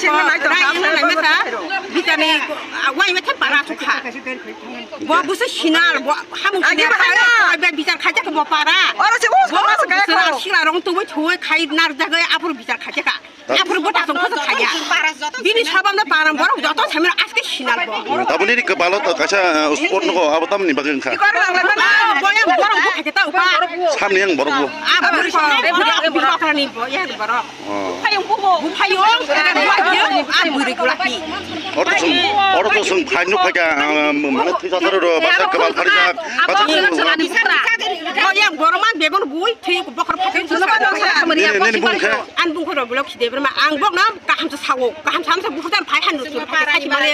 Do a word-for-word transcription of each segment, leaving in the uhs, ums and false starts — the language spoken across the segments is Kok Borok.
Sini nai to, Rai yang nai masa, bichar ni, ah, wai masa para sukha. Bo busu sinal, bo hamung Agi sinal, bahai para na. Sukha, be bichar khaja ke bo para. Oro se us Bo koma se kaya busu ko. Sila rong tuwi thuwi khai nar jagai apur bichar khaja ka. Apur bo tasong khosa khaya. Bini sabam na param borok joto samin aske sinal bo. Tabuni ri kebalo to kaisa, uh, sport nugo abo tamni bagwi wngkha. Ikor lang lang na. Ah, bo yang borok bo khaja ta upa. Samni yang borok bo. Ah, borok bo. Borok ni bo yang borok. Oh. Buphayung bubo. Buphayung, buphayung, ah, bwrwi gulapi. Oro to chwng, oro to chwng phai nuk phaikha, ah, mane thwi sasaro ro, basa kwbal pharijak, basa kwbal. Oh, yang borok man bebon bui, thwi bokhor phaikha. Nini, nini bung khe? An bung khoro blok khide berma, ang bok na kaham sa sawo, kaham sa sa bukhor jan phai han nuk phai khai mane,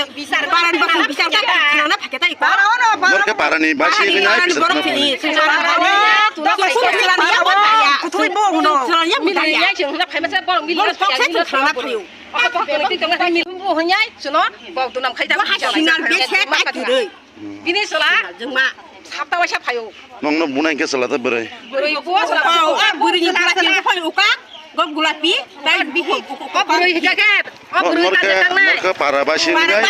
baran bok bichar ta khana phaikha ta iko. Borok khe parani, basi bini ai bichar khana phai. Kuthwi bo huno. Borok khe khana phaio. Bo hwnwi chwngno bo dunam khai da. Bo ha sinar bese ta kwrwi. Bini chwla jwngma sapta waisa phaio. Nongno bunai khe chwla ta bwrwi. Bwrwi bo chwla. O, o, bwrwi ni gulapi phai uka. Go gulapi, tai bihi. O bwrwi hija khe. O bwrwi ta tangnai. Norkhe para ba sini gai.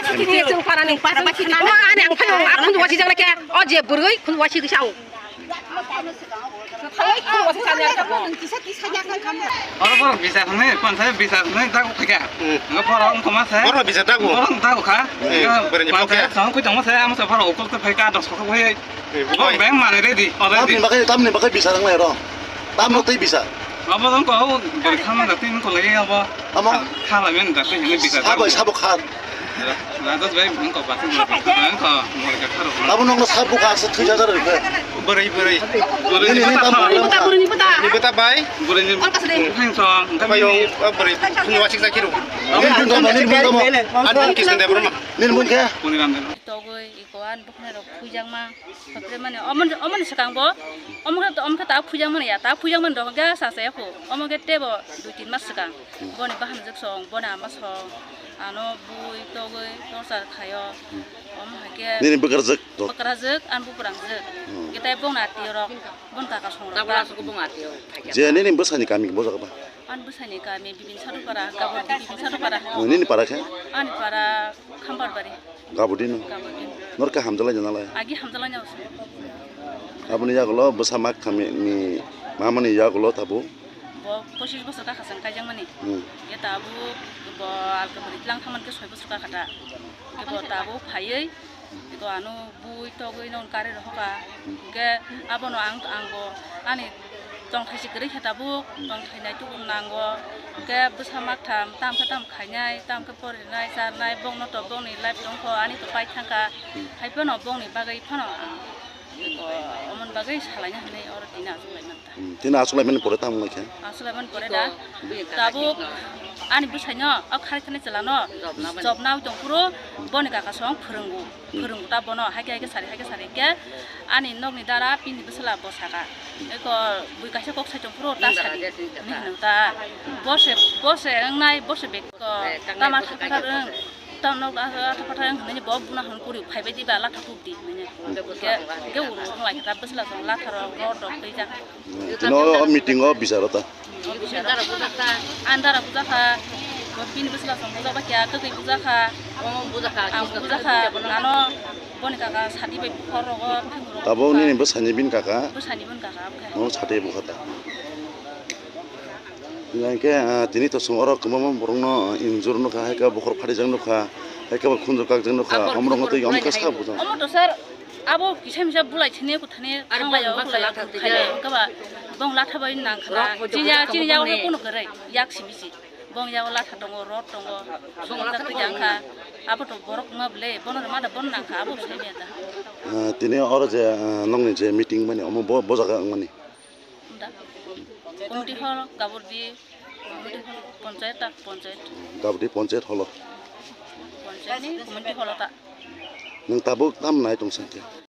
Chwng para ni para ba sini. O ani ang phaio, a khunju wasi jang khe. O je bwrwi khunju wasi kisa o. Oro borok bisa hwnwi, ponsai bisa hwnwi dago khaikha. Hmm. Nga borok wngkha ma se. Borok bisa dago. Borok dago kha. Hmm. Nga borok ni ponsai pokya. Song kui tongma se, amo se borok ukol te phaika dos kok bai. Hmm, borok bai. Beng mane ready, already. Tamni bakai, tamni bakai bisa nang lai ro. Tamno tei bisa. Abo dong ko, bori khama da tin ko lagi abo. Amo? Kha, kha la men da tin ni bisa. Sabo, sabo kha. Rajas bhai, ang kok bathang lagi. Ang kok mori ka kharo. Abo nokno sabo kha, sa thwi jajar rikha. Bwrwi, bwrwi. Bwrwi ni bwta, bwrwi ni bwta, bwrwi ni bwta. Ni bwta bai. Bwrwi ni bwta. Ang kok sini. Ang kok. Bai yo, bwrwi. Ni wasik sa kiro. Ni bung kama, ni bung kama. An bung kisan de broma. Ni bung khe? Bwrwi ram de. Togoi, iko an bukne rok phujakma. Hapre mani, omon, omon swkang bo, omo khe, omo khe ta phujakmani ya, ta phujakmani rok hwnkhe sa se ya kho, omo khe tebo dui tin mas swkang, boni bahamjwk song, boni ama song, ano bui togwi torchar khaio, omo hai khe. Nini bwkrajwk rok? Bwkrajwk, ani buprangjwk, hmm, hwnkhe tai bongni atio rok, boni kaka song rok. Tabla ta. Aswk bongni atio. Je nini bwsani kami bo jaga ba? Ani bwsani kami Bibin Sadupara, Gabor Bibin Sadupara. Nini para khe? Ani para Khambar bari. Gabudino. Gabudino. Norkhe hamjalai nalai. Agi hamjalai nalai. Aboni yagulo bwsa mak khamni mamani yagulo tabuk. Bo pochis bosor kakha chwng kaijakmani. Hmm. Ye tabuk bo alka bwrwi tlang thamani khe soi bosor kakha ta. Khe bo tabuk phaiwi, eko ano bui togwi non kari rohoka. Hwnkhe abono ang, ang bo ani tongthai si kwrwi khe tabuk, tongthai nai tubuk nango. Hwnkhe bwsa maktham, tam khe tam khainai, tam khe porinai, charnai, bongno to bongni life tongkho, ani to pai thangkha. Hmm. Hai phano bongni bagwi phano ang, o, omon bagwi salaina hinwi oro tini achuk lai manta. Hmm, tini achuk lai mani pore tamo wngkha? Achuk lai mani pore da. Tabuk ani bwsaino, o khari thani chwlano jobna wng tong phuru boni kaka song phwrwngo. Hmm. Phwrwngo ta bono, haikhe haikhe sari, haikhe sari khe ani nokni dara bini bwsla bo saka. Eko bui kaisa kok sai tong phuru ta sadi. Ni hwnwi ta. Bose, bose wngnai, bose bek ko. Tama thapha thar wng. Tamo nok atha, atha patha wng hwnwi bo buna hwn kuri phaibai diba latha kuk di hwnwi. Ke, ke uru wng lai kha bwsla song latha rok rot rok twi jak. Tino o meeting o bicharo ta. O bicharo. Andara puja kha. Bo bini bwsla song puja ba kya, kwtwi puja kha. Ang puja kha. Ano boni kaka sadi bai bukhor rogo, phimuro. Tabuk nini bwsani bini kaka? Bwsani bini kaka, omo khe. Omo sadi bukha ta. Hingke, ah, tini to chwng oro kwbangma borokno injure nukha, hai khe bokhor pharijak nukha, hai khe bo khunju kakjak nukha, omorokno twi omkhe sa bujang. Omo to sir, abo kisa misa bulai thani, kuthani thanglai, abo bulai khailai, khe ba bong latha bai nang khana, chini ya, chini ya, kuno kwrwi, yak simi si, bong ya latha tongo, rot tongo, bong latha twi jang kha, abo to borok ma ble, bono ma da bon nang kha, abo sai maya da. Ah, tini oro je, ah, nokni je meeting mani, omo bo, bo jaga wngmani. Da. Community hall, Gabordi, community hall, panchayat ta, panchayat. Gabordi panchayat hall o. Panchayat ni community hall o ta. Nwng tabuk tam nai tong sankhe?